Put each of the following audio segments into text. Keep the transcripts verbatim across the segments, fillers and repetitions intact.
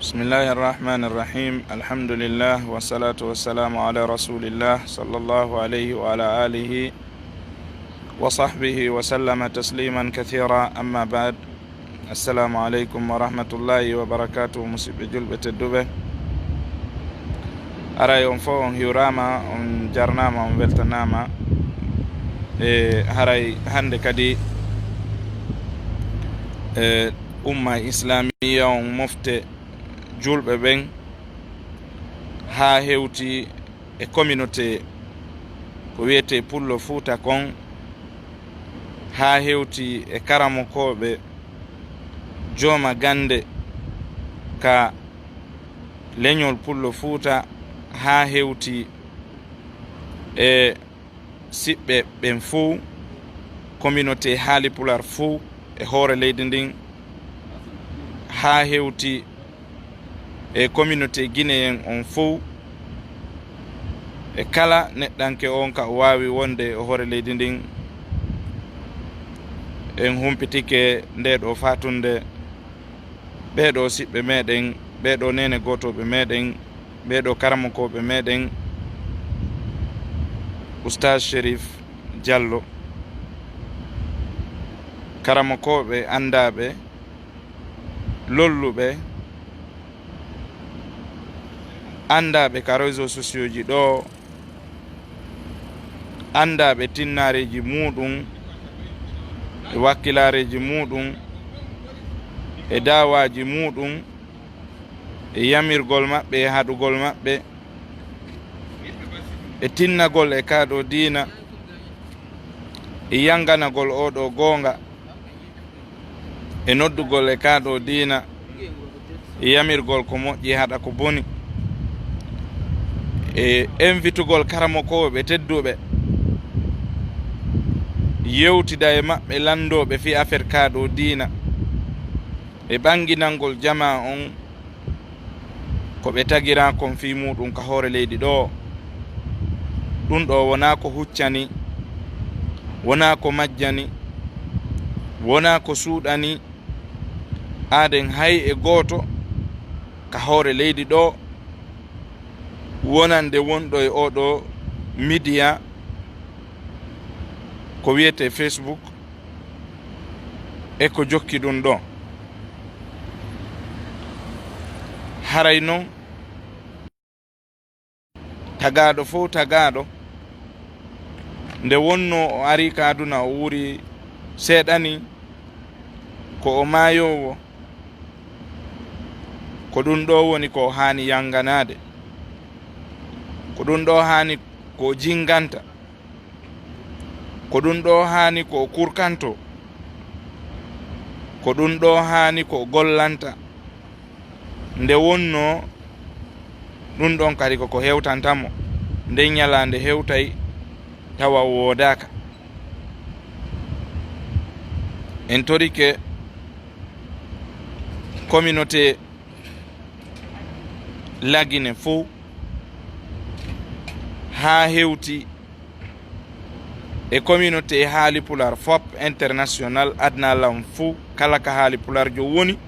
بسم الله الرحمن الرحيم. الحمد لله، والصلاة والسلام على رسول الله، صلى الله عليه وعلى آله وصحبه وسلم تسليما كثيرا. أما بعد. السلام عليكم ورحمة الله وبركاته. Musiɓɓe julɓe tedduɓe, haray on fof on hiwraama, on jarnaama, on weltanaama. E haray hannde kadi, e umma islamiya on mofte julɓe ɓen, haa hewti e communauté ko wiyetee Pullo Fuuta kon, haa hewti e karamokooɓe jooma gannde ka leñol Pullo Fuuta, haa hewti e siɓɓe ɓen fow, communauté haali pulaar fow e hoore leydi ndin, haa hewti e communauté guinéen on fow, e kala neɗɗanke on ka o waawi wonde e hoore leydi ndin. En humpitike nde ɗo faatunde, ɓee ɗo siɓɓe meɗen, ɓee ɗo neene gootooɓe meɗen, ɓee ɗo karamokooɓe meɗen, Oustaz Chérif Diallo, karamokooɓe anndaaɓe, lolluɓe, anndaaɓe ka réseaux sociaux ji ɗo, anndaaɓe tinnaareeji muuɗum, e wakkilaareeji muuɗum, e daawaaji muuɗum, e yamirgol maɓɓe, e haɗugol maɓɓe, e tinnagol e kaa ɗo diina, e yanganagol oo ɗo goonga, e noddugol e kaa ɗo diina, e yamirgol ko moƴƴi haɗa ko boni, e invitugol karamokooɓe tedduɓe, yewtida e maɓɓe lanndooɓe fii affaire kaa ɗo diina, e ɓannginangol jamaa on ko ɓe tagiraa kon fii muuɗum ka hoore leydi ɗo. Ɗum ɗo wonaa ko huccani, wonaa ko majjani, wonaa ko suuɗani aaden hay e gooto ka hoore leydi ɗo, wonande wonɗo e oo ɗo midiya ko wiyetee Facebook, e ko jokki ɗum ɗo. Haray non, tagaaɗo fow tagaaɗo, nde wonnoo o arii ka aduna, o wuuri seeɗa ni, ko o maayoowo, ko ɗum ɗo woni ko o haani yanganaade, ko ɗum ɗo haani ko o jinganta. Ko ɗum ɗo haani ko o kurkanto, ko ɗum ɗo haani ko o gollanta. Nde wonnoo ɗum ɗon kadi ko ko hewtanta mo, nden ñalaande hewtay tawa o woodaaka. En torike communauté Lagine fow, haa hewti e communauté haali pulaar fop international, aduna lan fow, kala ka haali pulaarjo woni.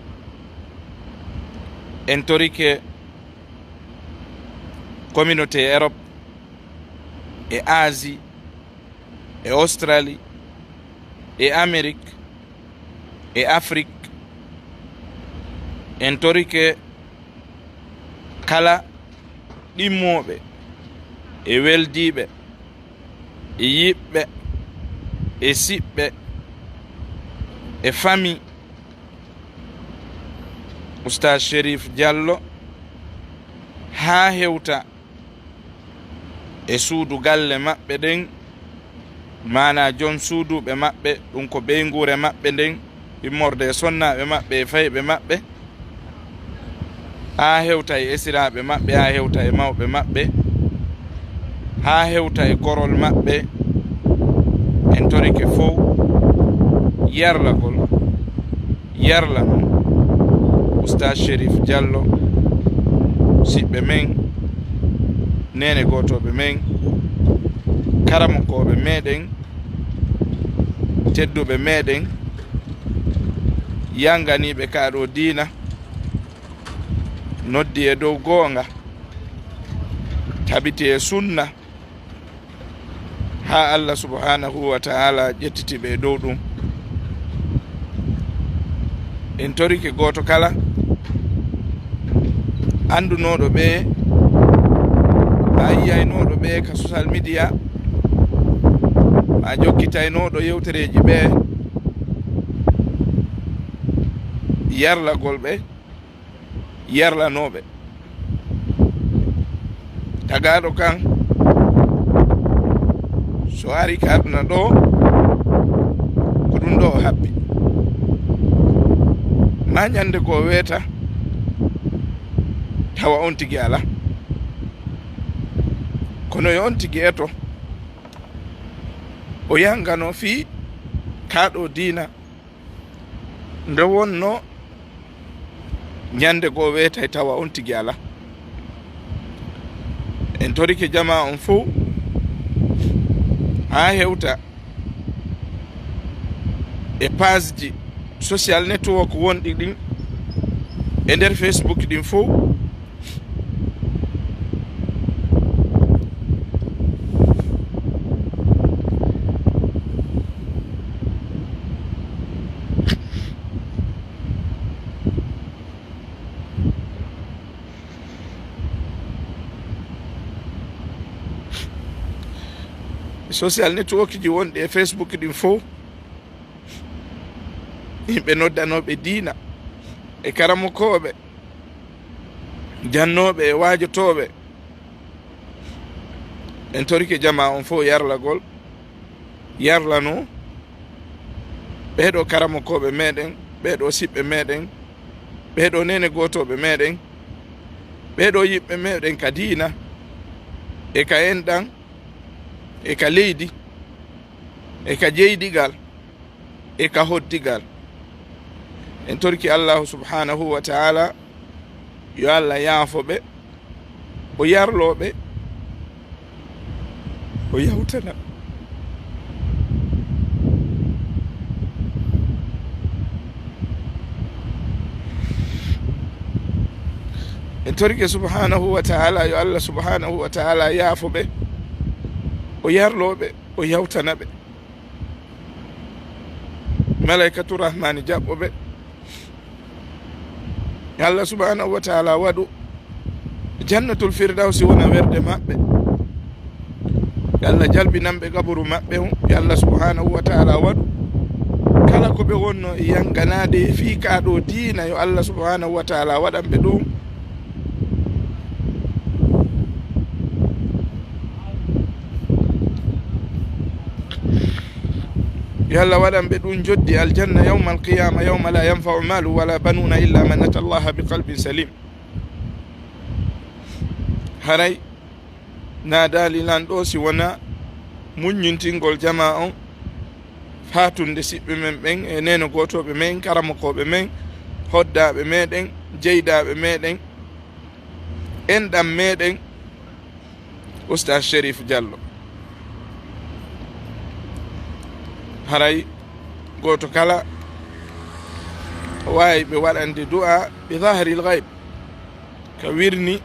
En torike communauté Europe e Asie e Australie e Amérique e Afrique. En torike kala ɗimmooɓe e weldiiɓe e yiɓɓe e siɓɓe e famille Oustaz Chérif Diallo, haa hewta e suudu galle maɓɓe ɗen, maanaa joom suuduuɓe maɓɓe, ɗum ko ɓeynguure maɓɓe nden, immorde e sonnaaɓe maɓɓe e fayɓe maɓɓe, haa hewta e esiraaɓe maɓɓe, haa hewta e mawɓe maɓɓe, haa hewta e korol maɓɓe. En torike fow yarlagol, yarla non Oustaz Chérif Diallo, siɓɓe men, neene gootooɓe men, karamokooɓe meɗen, tedduɓe meɗen, yanganiiɓe kaa ɗo diina, noddi e dow goonga, tabiti e sunna, haa Allah subhanahu wa ta'ala ƴettiti ɓe e dow ɗum. En torike gooto kala anndunooɗo ɓe, maa yiyaynooɗo ɓe ka social media, maa jokkitaynooɗo yewtereeji ɓe, yarlagol ɓe, yarlanooɓe. Tagaaɗo kan, so ari ka aduna ɗo, ko ɗum ɗo o haɓɓi. Ma ñande goo weeta, tawa on tigi alaa. Kono yo on tigi eto, o yangano fii kaa ɗo diina, nde wonno ñande goo weetay tawa on tigi alaa. En torike jamaa on fow haa hewta e pageji social network wonɗi ɗin e nder Facebook ɗin fow. Social network ji wonɗi e Facebook ɗin fow, yimɓe noddanooɓe diina e karamokooɓe, jannooɓe e waajotooɓe, en torike jamaa on fow yarlagol, yarlano ɓee ɗoo karamokooɓe meɗen, ɓee ɗoo siɓɓe meɗen, ɓee ɗoo neene gootooɓe meɗen, ɓee ɗoo yiɓɓe meɗen ka diina, e ka enɗan, e ka leydi, e ka jeydigal, e ka hoddigal. En torki Allahu subhanahu wa ta'ala, yo Allah yaafo ɓe, o yarlo ɓe, o yawtana ɓe. En torike subhanahu wa ta'ala, yo Allah subhanahu wa ta'ala yaafo ɓe, o yarlo ɓe, o yawtana ɓe. Malaikatu Rahmani jaɓɓo ɓe. Yo Allah subhanahu wa ta'ala waɗu Jannatul Firdawsi wona werde maɓɓe. Yo Allah jalbinan ɓe qaburu maɓɓe on. Yo Allah subhanahu wa ta'ala waɗu kala ko ɓe wonno e yanganaade e fii kaa ɗoo diina, yo Allah subhanahu wa ta'ala waɗan ɓe ɗum. Yo Allah waɗan ɓe ɗum joddi aljanna yawmal qiyama, yawma la yanfa'u malu wala banuna illa man ata Allaha bi qalbin salim. Haray naadaali lanɗo si wona muññintingol jamaa on, faatunde siɓɓe men ɓen e neene gootooɓe men, karamokooɓe men, hoddaaɓe meɗen, jeydaaɓe meɗen, enɗan meɗen, Oustaz Chérif Diallo. Haray gooto kala waawi ɓe waɗande du'a bi zahril ghaib, ka wirni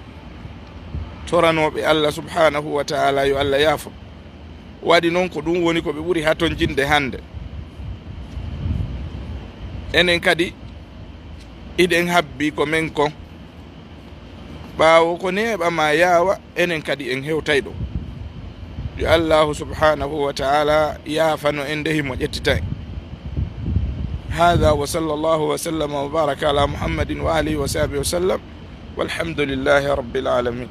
toranooɓe Allah subhanahu wa ta'ala yo Allah yaafo. Waɗi noon ko ɗum woni ko ɓe ɓuri hatonjinde hannde. Enen kadi iɗen habbi ko men kon. Ɓaawo ko neeɓa maa yaawa, enen kadi en hewtay ɗo. Yo Allahu subhanahu wa ta'ala yaafano en nde himo ƴettita en. Hada wa sallallahu wa sallama wa baraka ala Muhammadin wa alihi wa sahbihi wa sallam. Walhamdulillahi rabbil alamin.